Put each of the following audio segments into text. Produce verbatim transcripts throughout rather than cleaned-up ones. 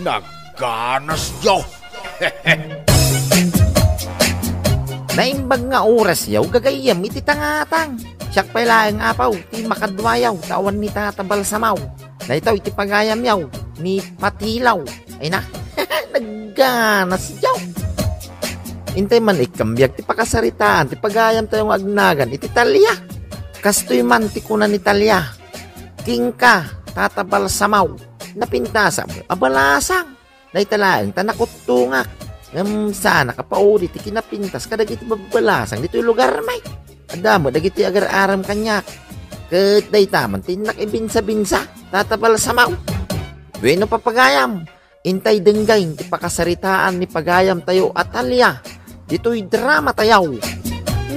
Nagganasyo! Naimbag nga orasyo, gagayyem iti tangatang. Siak pay laeng, Apo, ti makaduayo, ta awan ni Tata Balsamaw. Daytoy ti pagayamyo, ni Patilaw. Ay na, nagganasyo. Intay man ikkambiag ti pakasaritaan ti pagayamtayo nga agnagan iti Talia. Kastoy man ti kuna ni Talia, "Kenka, Tata Balsamaw, napintasam a balasang. Dayta laeng ta nakuttongak. Ngem saanak a pauli ti kinapintas kadagiti babbalasang ditoy lugarmi. Adda met dagiti agar-aram kaniak. Ket dayta man ti innak ibinsa-binsa, Tata Balsamaw." Wenno, papagayam, intay denggen ti pakasaritaan ni pagayamtayo a Talia ditoy dramatayo.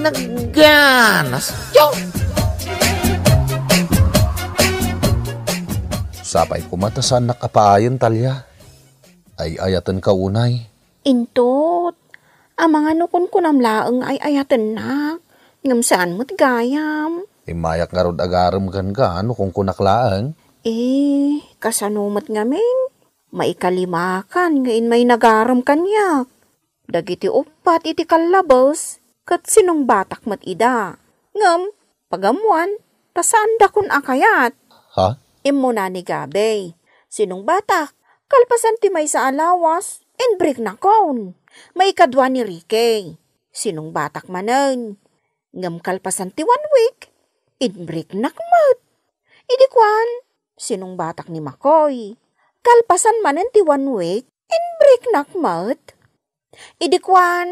Nagganasyo! Sapay koma ta saannak a paayen, Talia. Ay-ayatenka unay. Intot, amangan no kunkunam laeng nga ay-ayatennak, ngem saan met gayam. Immayak ngarud agarem kenka no kunkunak laeng. Eh, kasano met ngamin? Maikalimakan nga immay nagarem kaniak. Dagiti uppat iti kallabes, ket sinungbatak met ida. Ngem, pagammoan, ta saandakon a kayat. Ha? Immuna ni Gabe. Sinungbatak, kalpasan ti maysa a lawas, inbreaknakon. Maikadua ni Ricky. Sinungbatak manen. Ngem kalpasan ti one week, inbreaknak met. Idi kuan, sinungbatak ni Makoy. Kalpasan manen ti one week, inbreaknak met. Idi kuan,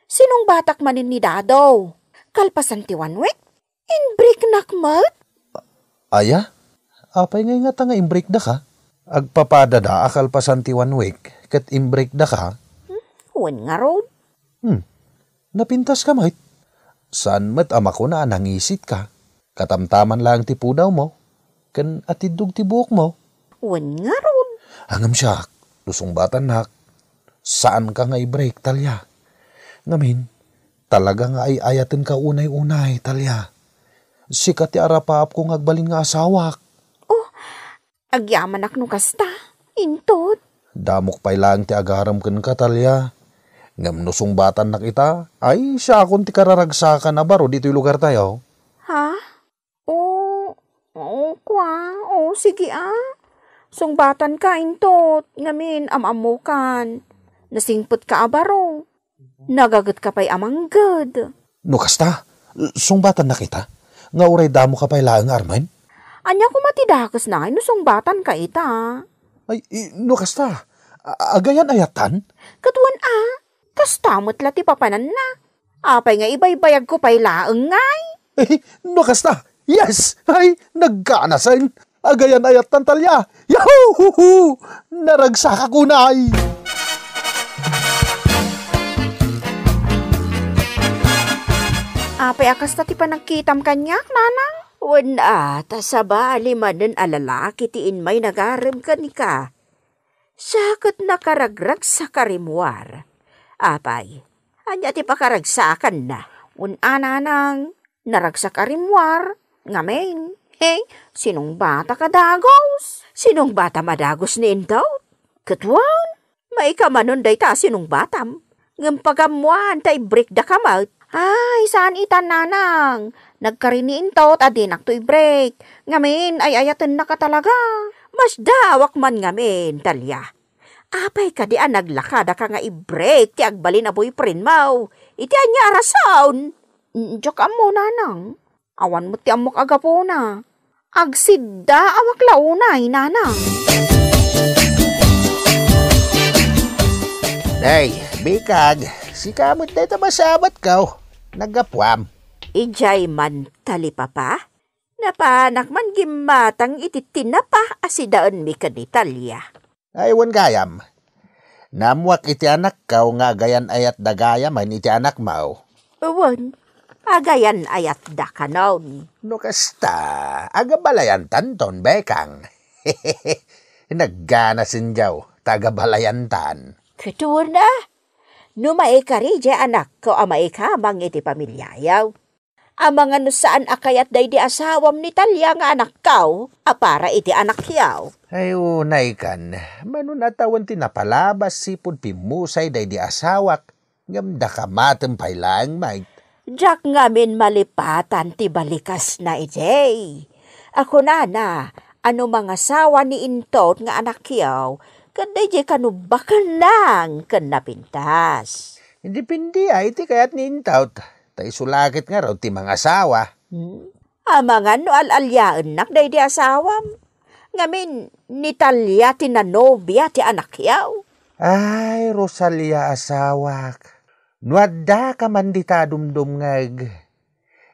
sinungbatak manen ni Dado. Kalpasan ti one week, inbreaknak met. Aya? Apay ngay ngata nga inbreakdaka? Agpapadada a kalpasan ti one week ket inbreakdaka? Hmm, wen ngarud. Hmm. Napintaska met. Saan met a makuna a nangisitka. Katamtaman laeng ti pudawmo ken atiddog ti buokmo. Wen ngarud. Ngem siak, no sungbatannak, saanka nga i-break, Talia. Ngamin, talaga nga ay-ayatenka unay-unay, Talia. Sika ti arapaapko nga agbalin nga asawak. Oh, agyamanak no kasta, intot. Damok pay laeng ti agarem kenka, Talia. Ngem no sungbatannak ita, ay, siakon ti kararagsakan a baro ditoy lugartayo. Ha? O, o, kua, o, sige a. Sungbatanka intot, ngamin am-ammokan. Nasingpetka a baro. Nagagetka pay a mangged. No kasta, sungbatannak ita, nga uray damoka pay laeng nga armen? Ania koma ti dakesna ngay no sungbatanka ita? Ay, i-, no kasta, a-, agayan-ayatan? Ket wen a, kasta met la ti papananna. Apay nga ibaybayagko pay laeng ngay? Eh, no kasta, yes! Ay, nagkanasen! Agayan-ayatan, Talia! Yahoo! Naragsakak unay! Apay a kasta ti panagkitam kaniak, nanang? Wen a, ta sabali manen a lalaki ti immay nagarem kenka. Siak ket nakaragragsak a rimmuar. Apay, ania ti pakaragsakanna? Wen a, nanang, naragsak a rimmuar. Ngamin, he, sinungbatak a dagus. Sinungbatam a dagus ni intot. Ket wen, maikamanon dayta a sinungbatam. Ngem pagammoan ta i-breakdaka met. Ay, saan itan, nanang. Nagkari ni intot a dinakto i-break. Ngamin, ay-ayatennaka talaga. Masdaawak man ngamin, Talia. Apay kadi a naglakadaka nga i-break ti agbalin a boyfriendmo? Iti ania a rason? Mm, diak ammo, nanang. Awan met ti ammok a gapuna. Agsiddaawak la unay, nanang. Nay, bikag, sika met dayta masabatko. Naggapuam. Idiay man, talipapa? Napanak man gimmatang iti tinapa a sidaenmi ken ni Talia. Ay, wen gayam. Naammoak iti anakko nga agayan-ayatda gayamen iti anakmo. Wen, agayan-ayatda kanon. No kasta, agabalayantanton, Bekang. Nagganasenyo ta agabalayantan. Ket wen a, no maikari diay anakko a maikamang iti pamiliayo. Amangan no saan a kayat daydi asawam ni Talia nga anakkaw a para iti anakyaw. Ay, unay kan, mano a tawen ti napalabas sipud pimmusay daydi asawak, ngem dakamateng pay laeng, Mike. Diak ngamin malipatan ti balikasna idiay. A kunana, a no mangasawa ni Intot nga anakyaw, ket daydiay kano baknang ken napintas. Depende iti kayat ni Intot. Ta isu la ket ngarud ti mangasawa. Hmm? Amangan no al-aliaennak daydi asawam. Ngamin, ni Talia ti nanobia ti anakyaw. Ay, Rosalia asawak, no addaka man dita dumdumngeg,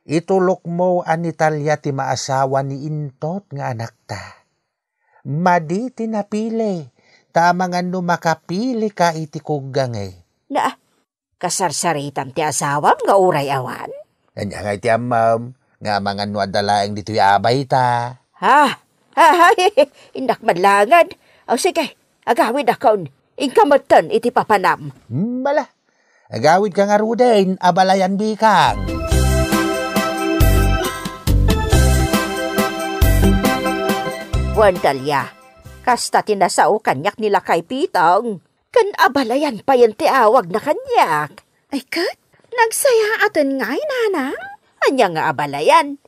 itulokmo a ni Talia ti maasawa ni Intot nga anakta. Madi ti napili, ta amangan no makapilika iti kuggange. Na, kasarsaritam ti asawam nga uray awan? Ania ngay ti ammam nga amangan no adda laeng ditoy abay ta? Ha? Ay, innak man langad. O sige, agawidakon. Inka metten iti papanam. Mala, agawidka ngaruden, abalayan bikang. Wen Talia, kasta ti nasao kaniak ni Lakay Pitong. Ken abalayan payen ti awagna kaniak. Ay ket, nagsayaaten ngay, nanang? Ania nga abalayan?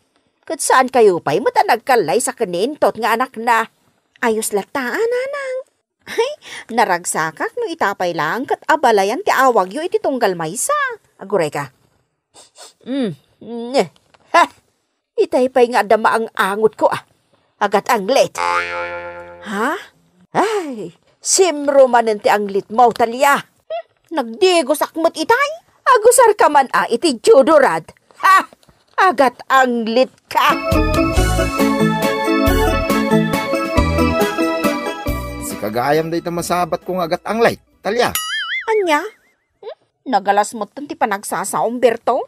Ket saan kayo pay met a nagkallaysa ken ni Intot nga anakna. Ayos latta, a, nanang. Ay, naragsakak no ita pay laeng ket abalayan ti awagyo iti tunggal maysa. Aguray ka. Mm, mm, eh. Ha! Itay pay nga adda maang-angotko, a. Agat-anglit. Ha? Ay, simro manen ti anglitmo, Talia. Hmm, nagdigosak met itay. Agusarka man, a, iti deodorant. Ha! Agat-anglitka. Sika gayam dayta masabatko nga agat-anglit, Talia. Ania? Hmm? Nagalas metten ti panagsasaom, Berto.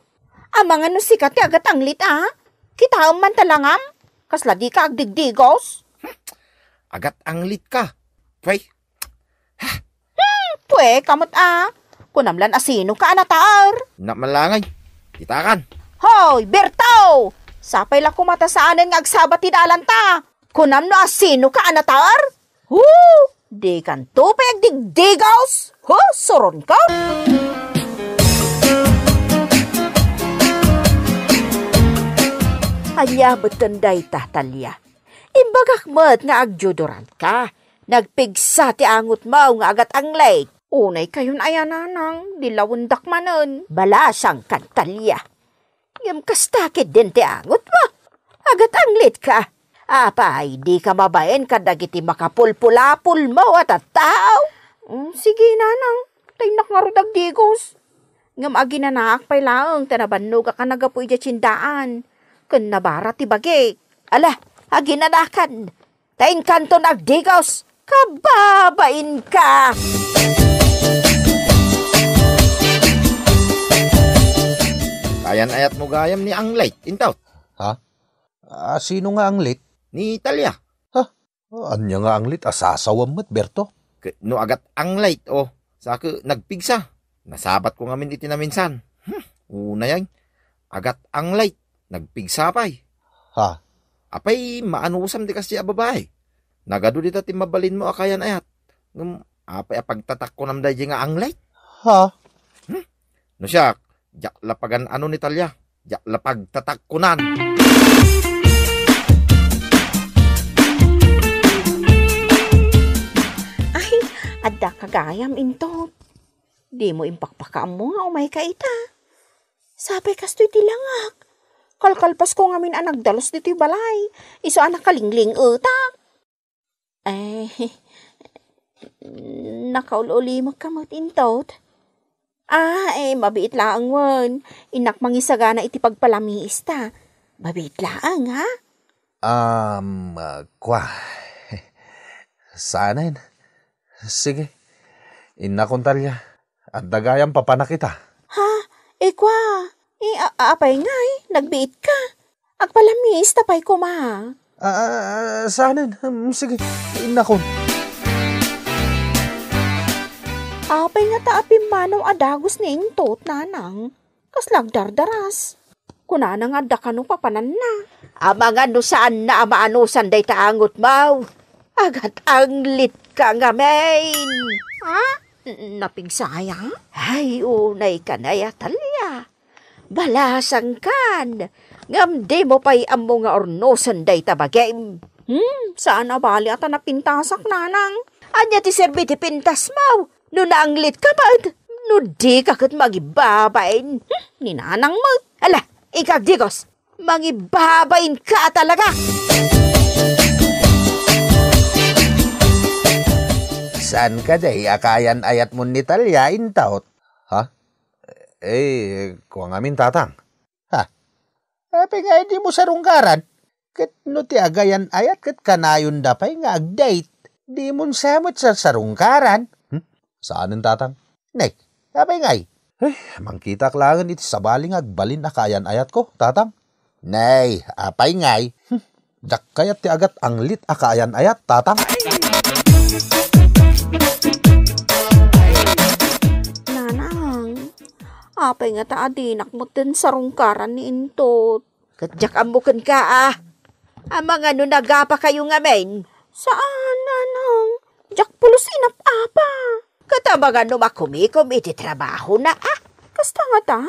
Amangan no sika ti agat-anglit, a? Kitaem man ta langam. Kasla dika agdigdigos. Agat-anglitka. Pwe. Hmm, pwe ka met, a. Kunam lan a sinoka a nataer. Innak man laeng. Kitakan. Hoy, Berto! Sapay la koma ta saanen nga agsabat ti dalanta. Kunam no a sinoka a nataer? Hu! Dikanto pay agdigdigaws? Hu! Suronko! Ania metten dayta, Talia? Imbagak met nga agdeodorantka. Nagpigsa ti angotmo nga agat-anglit. Unay kayon aya, nanang, di lawendak manen. Balasangkan, Talia. Ngem kasta ketdin ti angotmo. Agat-anglitka. Apay, dika mabain kadagiti makapulpulapulmo a tattao? Mm, sige, nanang. Ta innak ngarud agdigos. Ngem aginanaak pay laeng ta nabannogak a naggapu idiay tiendaan. Ken nabara ti bagik. Ala, aginanakan. Ta inkanton agdigos, kababainka! Kayan-ayatmo gayam ni Anglet, Intot. Ha? A, sino nga Anglet? Ni Talia. Ha? Ania nga Anglet a sasawam met, Berto? Ket no agat-anglet, o, saka nagpigsa. Nasabatko ngamin iti naminsan. Hmm, unay, agat-anglet. Nagpigsa pay. Ha? Apay, maanusam ti kasdiay a babai. Nagadu dita ti mabalinmo a kayan-ayat. Ngem apay a pagtatakkunam daydiay nga Anglet? Ha? Hmm? No siak, diak la pagan-ano ni Talia. Diak la pagtatakkunan. Ay, adda ka gayam, Intot. Dimo impakpakaammo nga umayka ita. Sapay kastoy ti langak. Kalkalpasko ngamin a nagdalus ditoy balay. Isu a nakalingling-etak. Eh, nakaul-ulimekka met, Intot. Ah, eh, mabiit laeng wen. Innak mangisagana iti pagpalamiista. Mabiit laeng, ha? Um, ah, kwa. Saanen. Sige. Innakon, Talia. Adda gayam papanak ita. Ha? Eh, kwa. Eh, a-, apay ngay? Nagbiitka? Agpalamiista pay koma. Ah, ah, saanen. Hmm, sige. Innakon. Apay ngata a pimmanaw a dagus ni Intot, nanang? Kasla agdardaras. Kunana nga adda kano papananna. Amangan no saanna a maanusan dayta angutmo. Agat-anglitka ngamin. Ha? N-, napigsaya? Ay, unay ka na, Atalia. Balasangkan. Ngem dimo pay ammo nga urnosen dayta bagim. Hmm, saan a bali a ta napintasak, nanang. Ania ti serbi ti pintasmo? No naanglitka met, no dika ket mangibabain. Hmm, ni nanang met. Ala, ikaw, Digos, mangibabainka talaga. Saan kadi a kaayan-ayatmon ni Talia, intaw? Ha? Eh, kua ngamin, tatang. Ha? Apay nga dimo sarungkaran? Ket no ti agayan-ayat ket kanayonda pay nga ag-date, dimon sa met sarsarungkaran. Hmm? Saanen, tatang? Nay, apay ngay? Eh, mangkitak laengen iti sabali nga agbalin a kaayan-ayatko, tatang. Nay, apay ngay? Hmm, diak kayat ti agat-anglit a kaayan-ayat, tatang. Nanang, apay ngata a dinak metten sarungkaran ni Intot? Ket diak ammo kenka, a. Amangan no nagapakayo ngamin. Saan, nanang. Diak pulos inap-apa. Ket amangan no makumikom iti trabahona, a. Kasta ngata?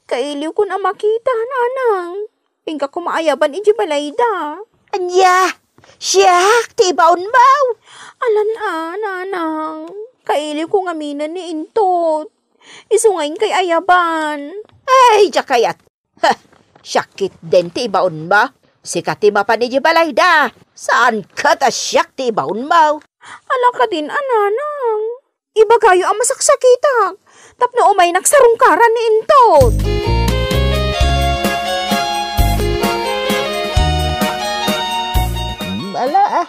Kailiwkon a makita, nanang. Inka koma ayaban iti balayda. Ania? Siak ti ibaonmo? Alan a, nanang. Kailiwko ngaminen ni Intot. Isu nga inkay ayaban. Ay, diak kayat. Heh, siak ketdin ti ibaonmo. Sika ti mapan iti balayda. Saan ket a siak ti ibaonmo? Ala kadin a, nanang. Ibagayo a masaksakitak tapno umaynak sarungkaran ni Intot. Hmm, ala, a.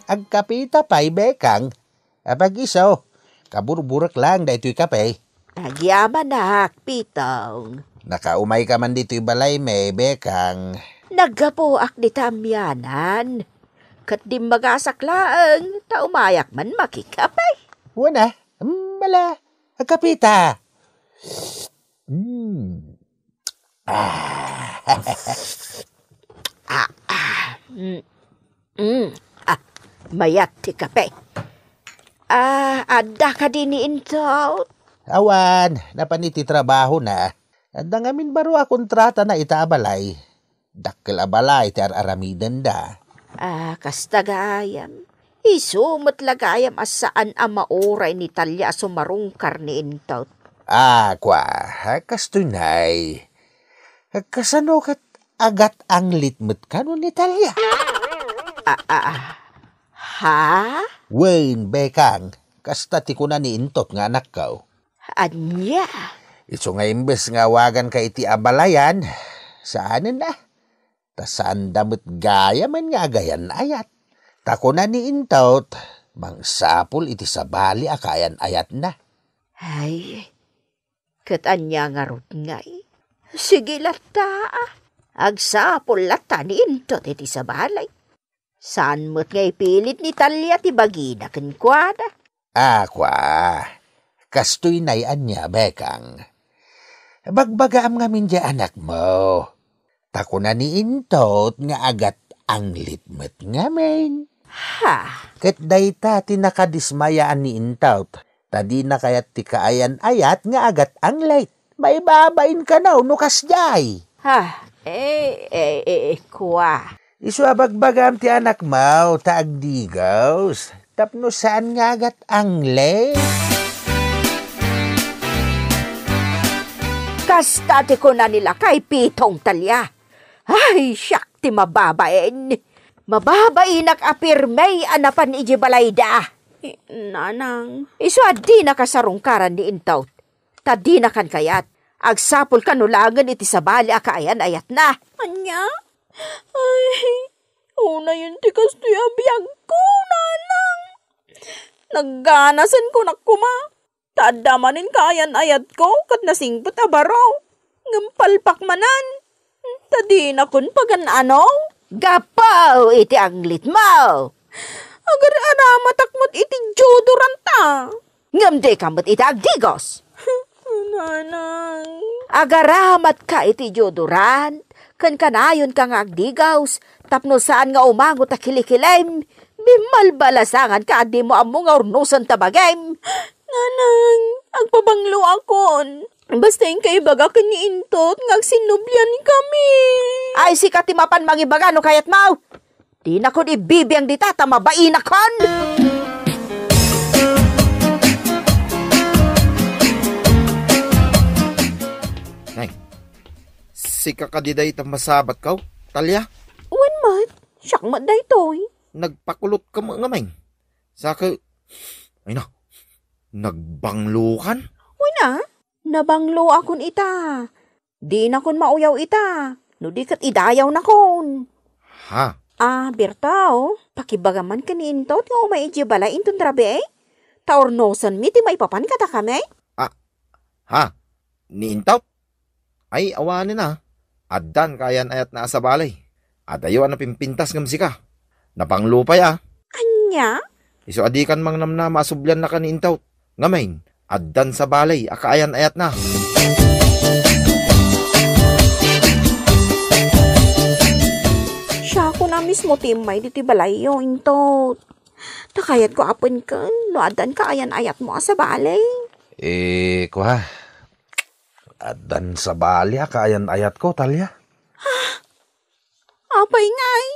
Agkapita pay, Bekang. Apag-isu, kaburburek laeng daytoy kape. Agyamanak, Pitong. Nakaumayka man ditoy balaymi, Bekang. Naggapuak dita amianan. Ket dimmagasak laeng, ta umayak man makikape. Wen a, mm, ala, agkapita. Mm. Ah. Ah, ah. Mm. Mm. Ah, mayat ti kape. Ah, adda kadi ni Intot? Awan, napan iti trabahona. Adda ngamin baro a kontratana ita a balay. Dakkel a balay ti ar-aramidenda. Ah, kasta gayam. Isu met la gayam a saan a mauray ni Talia a sumarungkar ni Intot. Ah, kua, kastoy nay. Kasano ket agat-anglit met kano ni Talia? Ah, ah, ah. Ha? Wen, Bekang, kasta ti kuna ni Intot nga anakko. Ania? Isu nga imbes nga awaganka iti abalayan, saanen a. Ta saanda met gayamen nga agayan-ayat. Ta kuna ni Intot, mangsapul iti sabali a kaayan-ayatna. Ay, ket ania ngarud ngay? Sige latta, a. Agsapul latta ni Intot iti sabali. Saan met nga ipilit ni Talia ti bagina kenkuana? Ah, kua, kastoy nay ania, Bekang. Bagbagaam ngamin diay anakmo. Ta kuna ni Intot nga agat-anglit met ngamin. Ha? Ket dayta ti nakadismayaan ni Intot. Ta dina kayat ti kaayan-ayat nga agat-anglit. Maibabain kano no kasdiay. Ha, eh, eh, eh, kua. Isu a bagbagam ti anakmo, ta agdigos. Tapno saan nga agat-anglit. Kasta ti kuna ni lakay Pitong Talia. Ay, siak ti mababain. Mababainak a pirmi a napan iti balayda. Eh, nanang. Isu a dinaka sarungkaran ni Intot. Ta dinakan kayat. Agsapul kano laengen iti sabali a kaayan-ayatna. Ania? Ay, unayen ti kastoy a biagko, nanang. Nagganasen kunak koma. Ta adda manen kaayan-ayatko ket nasingpet a baro. Ngem palpak manen. Ta dinakon pagan-ano? Gapu iti anglitmo. Agar-aramatak met iti deodoranta. Ngem dika met iti agdigos. Nanang. Agaramatka iti deodorant, ken kanayonka nga agdigaws, tapno saan nga umangot a kilikilim, bimmalbalasanganka a dimo ammo nga urnosen ta bagim. Nanang, agpabanglo akon. Basta inka ibaga ken ni Intot nga agsinnublian kami. Ay, sika ti mapan mangibaga no kayatmo. Dinakon ibibiang dita ta mabainakon. Nay, sika kadi dayta masabatko, Talia? Wen met, siak met daytoy. Nagpakulotka met ngamin. Saka, ay na, nagbanglokan? Wen a, nabangloakon ita. Dinakon mauyaw ita, no di ket idayawnakon. Ha? Ah, Berto, pakibagam man ken ni Intot nga umay idiay balay inton rabii. Ta urnosenmi ti maipapan kadakami. Ah, ha? Ni Intot? Ay, awanen a. Addan kaayan-ayatna a sabali. Adayo a napimpintas ngem sika. Nabanglo pay a. Ania? Isu a dikan mangnamnama a subliannaka ni Intot. Ngamin, addan sabali a kaayan-ayatna. Siakon a mismo ti immay ditoy balayyo, Intot. Ta kayatko a penken no addan kaayan-ayatmo a sabali. Eh, kua, addan sabali a kaayan-ayatko, Talia. Apay ngay?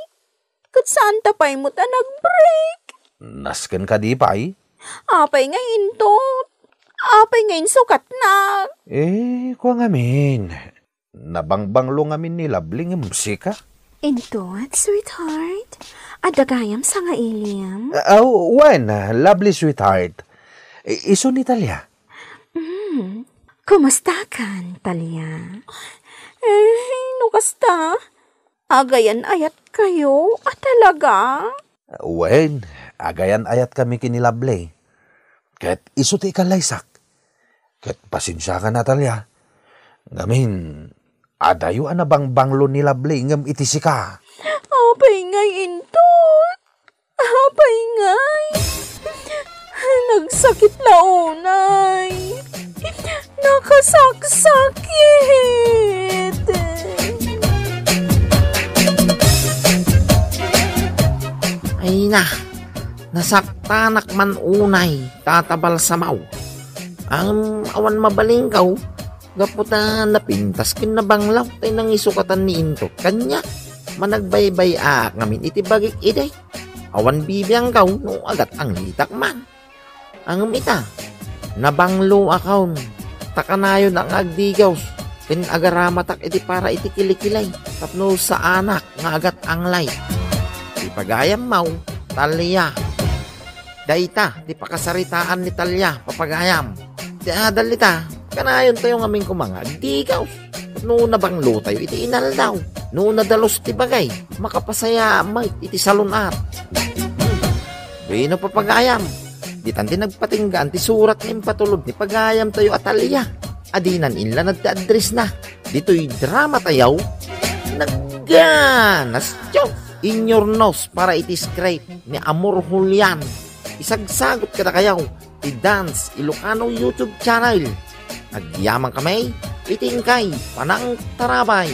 Ket saanta pay met a nag-break? Nasken kadi pay? Apay ngay Intot? Apay ngay insukatnak? Eh, kua ngamin. Nabangbanglo ngamin ni Lovely ngem sika? Intot, sweetheart. Adda gayam sangailim? Ah, aw, wen, ah, Lovely, sweetheart. I-, isu ni Talia? Mm. Kumustakan, Talia? Eh, no kasta, agayan-ayatkayo a talaga? Wen, agayan-ayatkami ken ni Lovely. Ket isu ti ikallaysak. Ket pasensiakan, Natalia. Ngamin, adayo a nabangbanglo ni Lovely ngem iti sika. Apay ngay Intot? Apay ngay? Nagsakit la unay. Nakasaksakit. Ay na, nasaktanak man unay, Tata Balsamaw. Am, awan mabalinkaw, gapu ta napintas ken nabanglaw tay nangisukatan ni Intot kaniak. Managbaybay-aak ngamin iti bagik idi. Awan bibiangkaw no agat-anglitak man. Ngem ita, nabangloakon, ta kanayon a nga agdigaws ken agaramatak iti para iti kilikilay tapno saanak nga agat-anglay. Ipagayam maw, Talia. Dayta ti pakasaritaan ni Talia, papagayam. Ti adal ita, kanayontayo ngamin koma nga agdigaws. No nabanglotayo iti inaldaw, no nadalus ti bagay, makapasayaat met iti salun-at. Bueno, papagayam, ditan ti nagpatinggaan ti surat nga impatulod ni pagayamtayo a Talia. Adinan inlanad ti addressna. Ditoy dramatayo, nagganas, tiyo, inyurnos para iti script ni Amor Julian. Isagsagot kadakayo ti Dance Ilocano YouTube channel. Agyamankami iti inkay panangtarabay.